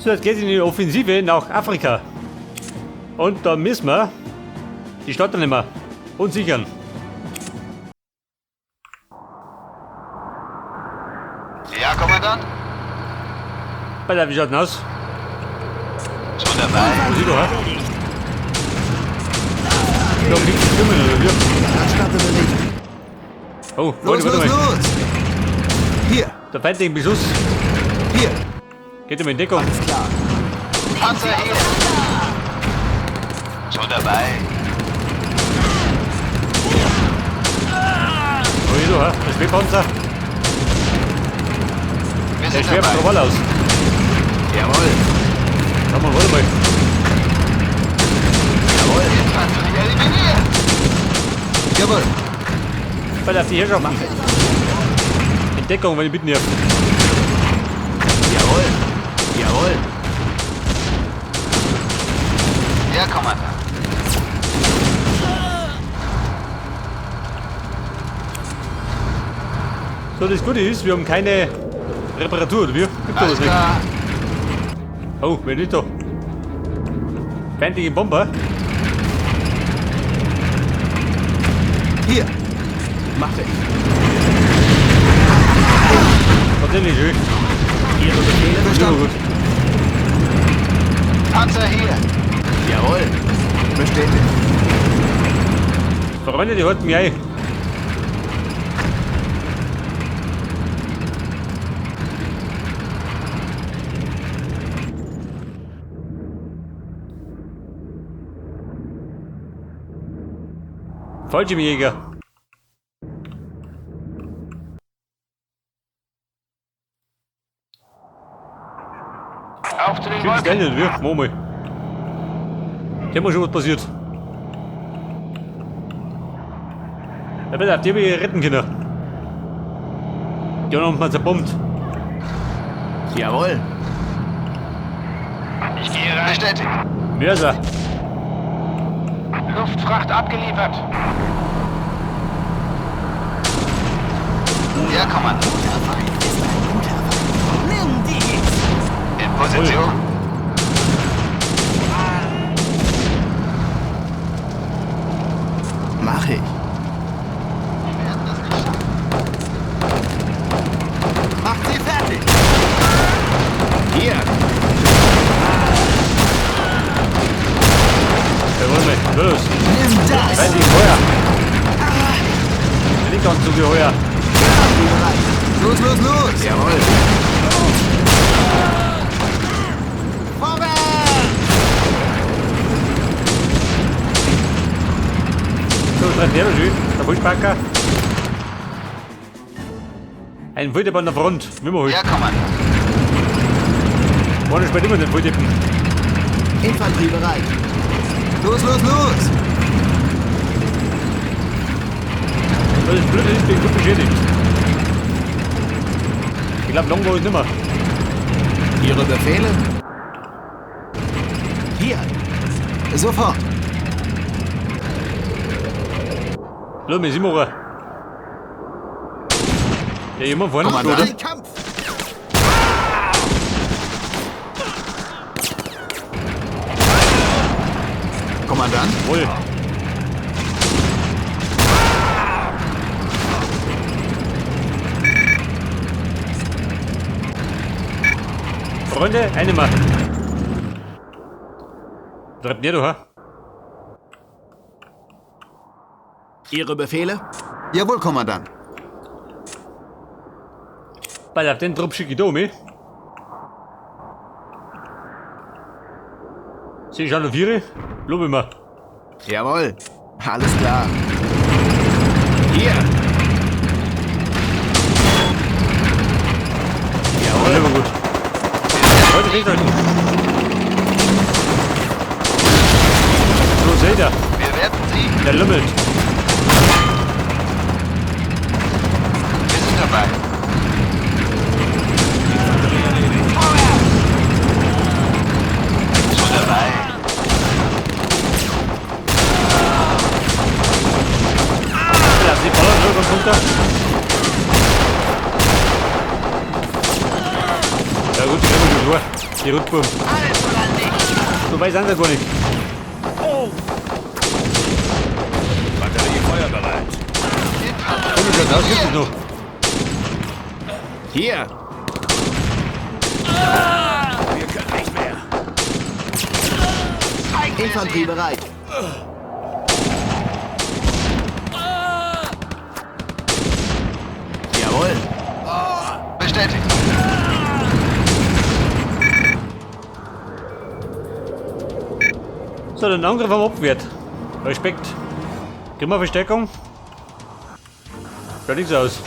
So, jetzt geht's in die Offensive nach Afrika. Und da müssen wir die Stadt nehmen und sichern. Ja, Kommandant? Pass auf, wie schaut denn aus? Schon dabei. Wo ist da? Da fliegt die Stürme, oder wie? Erstatte Bericht. Oh, Los, warte, warte los, mal. los! Hier, Der feindliche Beschuss. hier. Geht immer in Deckung. Alles klar. Panzer hier. Schon dabei. Wo ist da, hä? Der Schwerpanzer. Wir Der sind schwärmt dabei. Krawall aus. Jawohl. Schau mal, warte mal. Jawohl. Infanterie eliminiert. Jawohl. Pass auf die Herrschaften. In Deckung, wenn ich mitnehmen. Jawohl. Jawohl. Ja, Kommandant. So, das Gute ist, wir haben keine Reparatur, oder wie? Gibt Alles sowas nicht. klar. Oh, wer nicht da? Feindliche Bomber. Hier. Mache ich. Tatsächlich schön. Ihre Befehle? Verstanden. gut. Panzer hier. Jawohl. Bestätigt. Freunde, die halten mich ein. Fallschirmjäger. Auf zu den Schönes Wolken. Gelände, oder wie? Machen wir mal. Hier mal schon was passiert. Ja, bitte, auf die hab ich retten können. Die haben uns zerbombt. Jawohl. Ich gehe rein. Bestätigt. Mörser. Luftfracht abgeliefert. Ja, Kommandant. Guter Feind ist ein guter Feind. Nimm dies! In Position. Mach ich. Wir werden das nicht schaffen. Macht sie fertig. Hier. Ja, warte mal. Los. Nimm das. Feindliche Feuer. Nicht ganz so geheuer. Los, los, los. Jawohl. Vorwärts! So, treffen wir schön. Der Vollspacker. Ein Volldepp an der Front. Wie wir halt. Ja, Kommandant. Vorne spielt immer den Volldeppen. Infanterie bereit. Los, los, los. Das Blöde ist, ich bin gut beschädigt. Ich glaube, Longbow ist nimmer. Ihre Befehle? Hier. Sofort. Los, wir sind wir. Ja, jemand vorne, Kommandant. oder? Kampf. Kommandant? Wohl. Freunde, eine mal. Treibt mir doch, ha? Ihre Befehle? Jawohl, Kommandant. Pass auf, den Trupp schicke ich da mit. Sie schauen auf ihre. Lobe ich mir. Jawohl. Alles klar. Hier. Jawohl. Immer gut. Heute festhalten. So, seht ihr. Wir werden siegen. Der lümmelt. Wir sind dabei. Schon dabei. Ja, die ballern nur ganz runter. Ja gut, die kriegen wir schon klar. vor, die Rotbuben. Alles oder nichts. So weit sind sie gar nicht. Batterie feuerbereit. Komm schon, das gibt es noch. Hier. Wir können nicht mehr. Infanterie bereit. Jawohl. Bestätigt. So, den Angriff am abgewehrt. Respekt. Kriegen wir Verstärkung? Schaut nichts aus.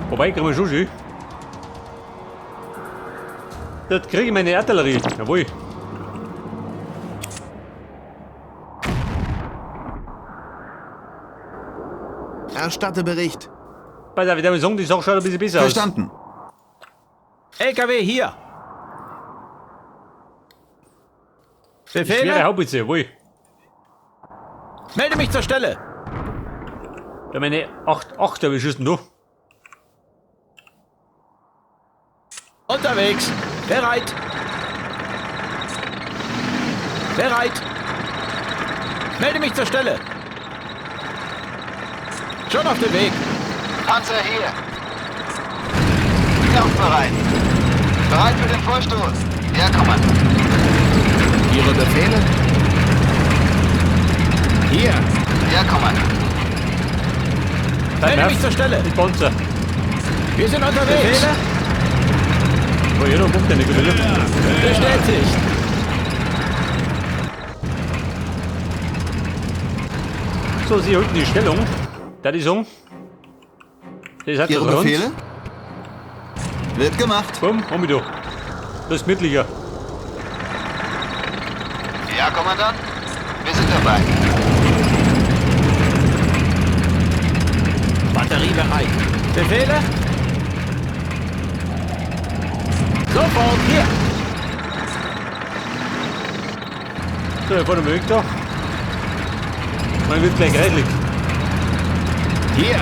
Wobei, kriegen wir schon schön. Das kriege ich meine Artillerie. Jawohl. Erstatte Bericht. Pass auf, ich würde sagen, die Sache schaut ein bisschen besser aus. Verstanden. LKW hier. Schwere Befehle? Haubitze, jawohl. Melde mich zur Stelle. Da meine 8, 8 habe ich schießen da. Unterwegs. Bereit. Bereit. Melde mich zur Stelle. Schon auf dem Weg. Panzer hier. Kampfbereit. Bereit für den Vorstoß. Ja, Kommandant. Ihre Befehle? Hier. Ja, Kommandant. Melde mich zur Stelle. Die Panzer. Wir sind unterwegs. Befehle? Oh, jeder kommt ja nicht, oder? Bestätigt. So, sie halten die Stellung. Da die sagen. Das hat Ihre Befehle? Wird gemacht. Komm, komm mit da. Das ist gemütlicher. Ja, Kommandant. Wir sind dabei. Batterie bereit. Befehle? Sofort hier. So, wir fahren mal weg da. Man wird gleich kreislig. Hier.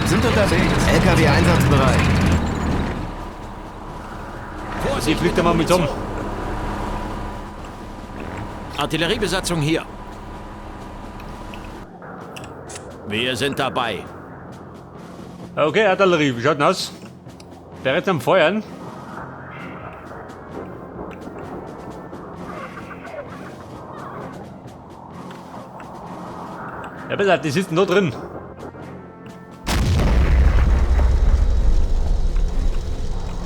Sind unterwegs. LKW einsatzbereit. Sie fliegt einmal mit zusammen. Artilleriebesatzung hier. Wir sind dabei. Okay, Artillerie, wie schaut denn aus? Bereits am Feuern. Ja, pass auf, die sitzen da drin.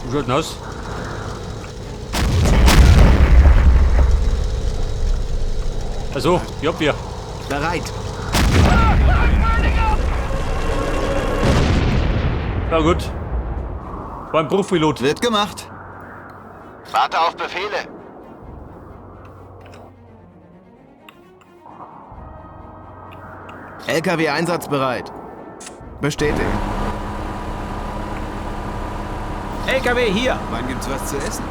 Wie schaut denn aus? Also, die Abwehr. Bereit. Ja gut. War ein Bruchpilot. Wird gemacht. Warte auf Befehle. LKW einsatzbereit. Bestätigt. LKW hier. Wann gibt's was zu essen?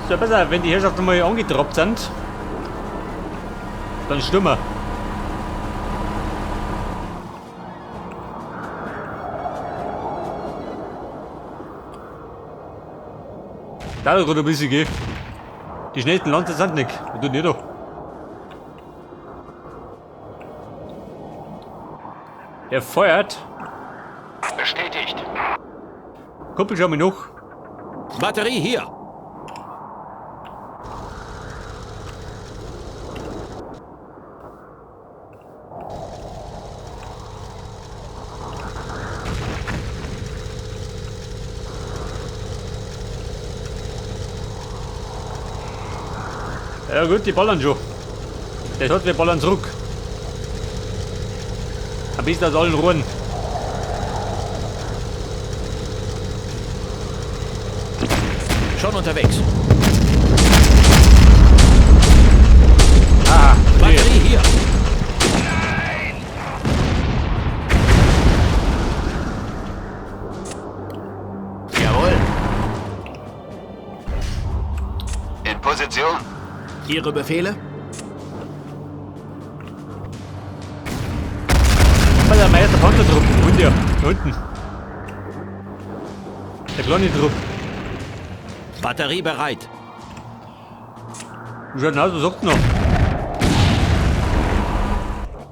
So, pass auf, wenn die Herrschaften mal angetroppt sind, dann stürmen wir. Da hat gerade ein bisschen gell. Die schnellsten Lanzer sind nicht. Was tut ihr da? Er feuert. Bestätigt. Kumpel, schau mal noch. Batterie hier. Ja gut, die ballern schon. Das hat, wir ballern zurück. Am besten aus allen Rohren. Schon unterwegs. Ah, nee. Batterie hier. Jawohl. In Position. Ihre Befehle? mein erster Panzertrupp. Und ja, da unten. Der kleine Trupp. Batterie bereit. Wie schaut denn aus? Was sagt denn noch?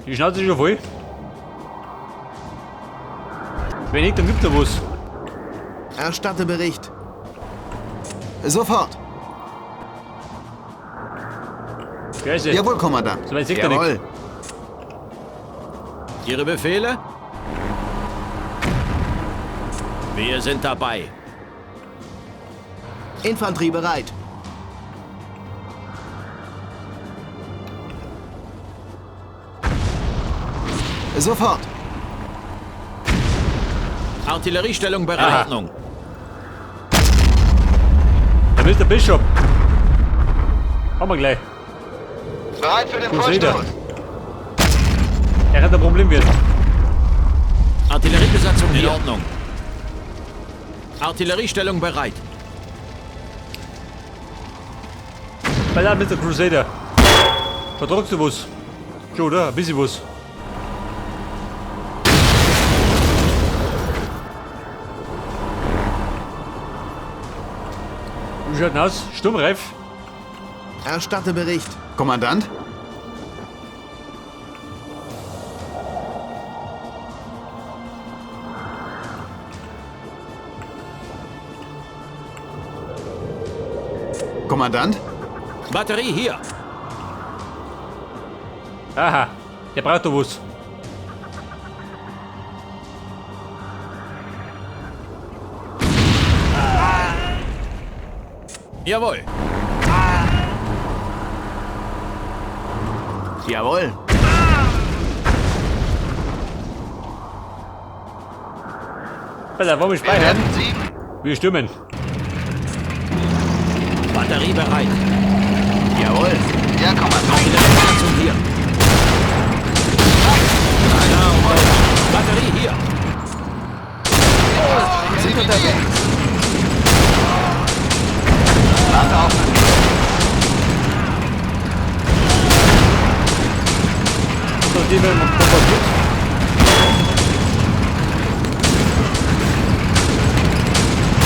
Die Schnauze ist schon voll. Wenn nicht, dann gibt's da was. Erstatte Bericht. Sofort. Scheiße. Jawohl, Kommandant. So weit sieht er Jawohl. Ihre Befehle? Wir sind dabei. Infanterie bereit. Sofort. Artilleriestellung bereit. Aha. Ordnung. Da ist der Bishop. Haben wir gleich. Bereit für den Crusader. Vorstoß. Er hat ein Problem wird. Artilleriebesatzung in Ordnung. Artilleriestellung bereit. Bei der Mr. Crusader. Vertragst du was? Schon, oder? Ein bisschen was. Wie schaut denn aus? Sturmreif? Erstatte Bericht. Kommandant? Kommandant? Batterie hier. Aha, der braucht doch was. Jawohl. Jawohl. Pass auf, wollen wir Wir speichern? werden siegen. Wir stürmen. Batterie bereit. Jawohl. Ja, Kommandant. Artilleriebesatzung hier. Batterie hier. Sind unterwegs. Warte auf Befehl. So, die werden bombardiert.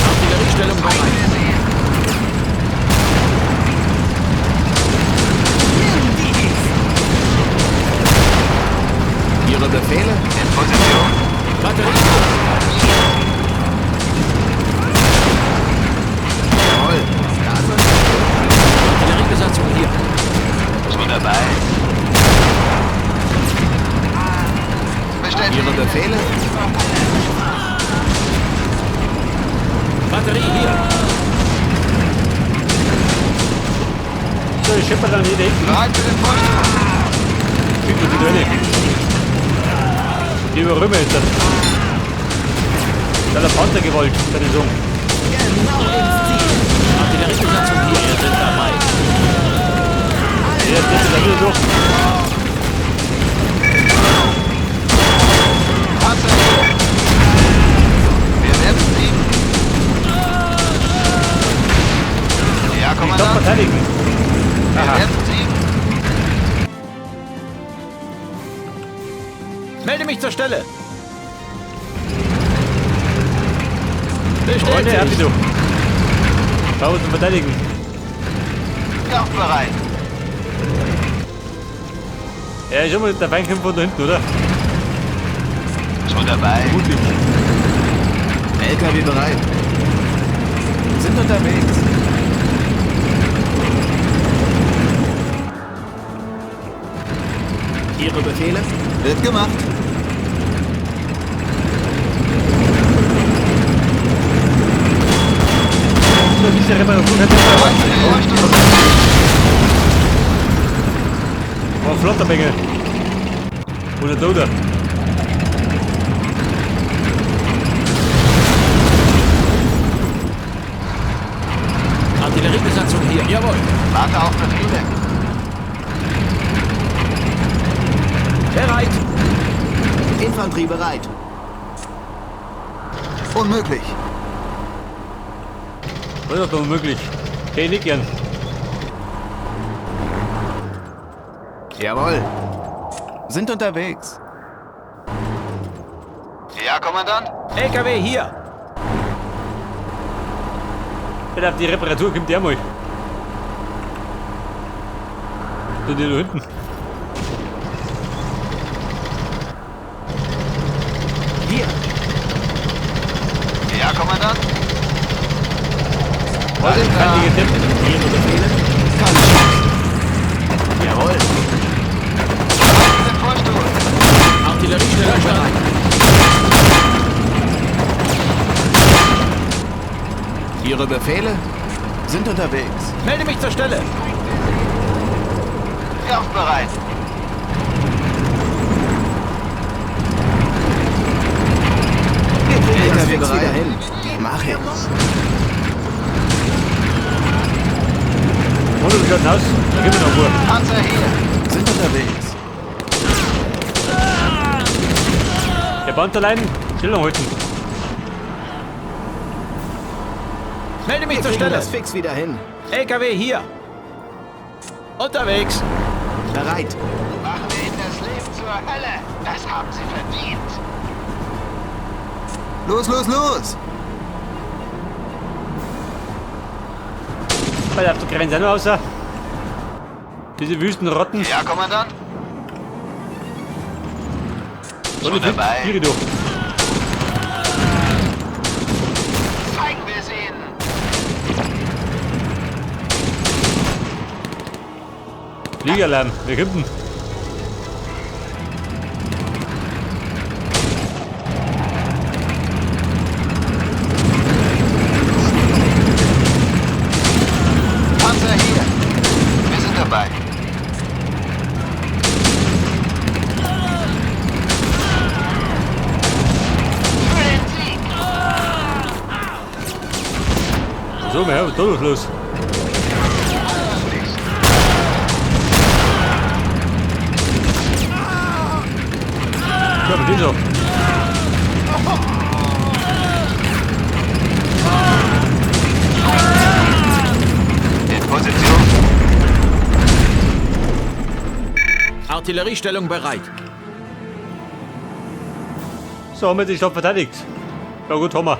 Artilleriestellung bereit. Ihre Befehle? In Position. Batterie hier. Jawohl. Artilleriebesatzung hier. Schon dabei. Bestätigt. Ihre Befehle? Batterie hier. So, ich schippe dann jede Ecke. Bereit für den Vorstoß. Schicken wir die rein. Die überrümmen jetzt. Da hat der Panzer gewollt, würde ich sagen. Genau ins Ziel. Artilleriebesatzung hier. Wir sind dabei. Der ist jetzt da wieder durch. Panzer hier. Wir werden siegen. Ja, Die Stadt Kommandant. verteidigen. Wir Aha. werden siegen. Melde mich zur Stelle. Freunde, hab ich Bestätigt. doch. Bau zum Verteidigen. Kampfbereit. Ja, ist immer der Feind kommt von da hinten, oder? Schon dabei. Vermutlich. LKW bereit. Sind unterwegs. Ihre Befehle? Wird gemacht. So, ein bisschen Reparatur hat er Bereit für den Vorstoß. War flotter Bengel. Oder da, oder? Artilleriebesatzung hier. Jawohl. Warte auf Befehle. Bereit. Infanterie bereit. Unmöglich. Das ist doch unmöglich. Okay, nicht gern. Jawohl. Sind unterwegs. Ja, Kommandant. LKW hier. Wenn auf die Reparatur kommt der mal. Sind die da hinten? Hier. Ja, Kommandant. Was ist feindliche Deppen? Ihre Befehle? Keine Chance. Jawohl. Bereit für den Vorstoß. Artilleriestellung bereit. Ihre Befehle? Sind unterwegs. Melde mich zur Stelle. Kampfbereit. Wir kriegen das fix wieder hin. Mach ich. Und wie schaut denn aus? Da gehen wir noch vor. Panzer hier. Sind unterwegs. Der Panzerlein, Stellung halten. Melde mich Wir zur kriegen Stelle. das fix wieder hin. LKW hier. Unterwegs. Bereit. Machen wir ihnen das Leben zur Hölle. Das haben sie verdient. Los, los, los! Weil auf der Grenze auch noch raus. Diese Wüstenrotten. Ja, Kommandant. Und Schon dabei. Tiere durch. Zeigen wir es ihnen. Fliegerlärm. Wer kommt denn? Panzer hier. Wir sind dabei. Für den Sieg. So, wir haben da los. Ja, aber die so. In Position. Artilleriestellung bereit. So, haben wir die Stadt verteidigt. Ja gut, haben wir.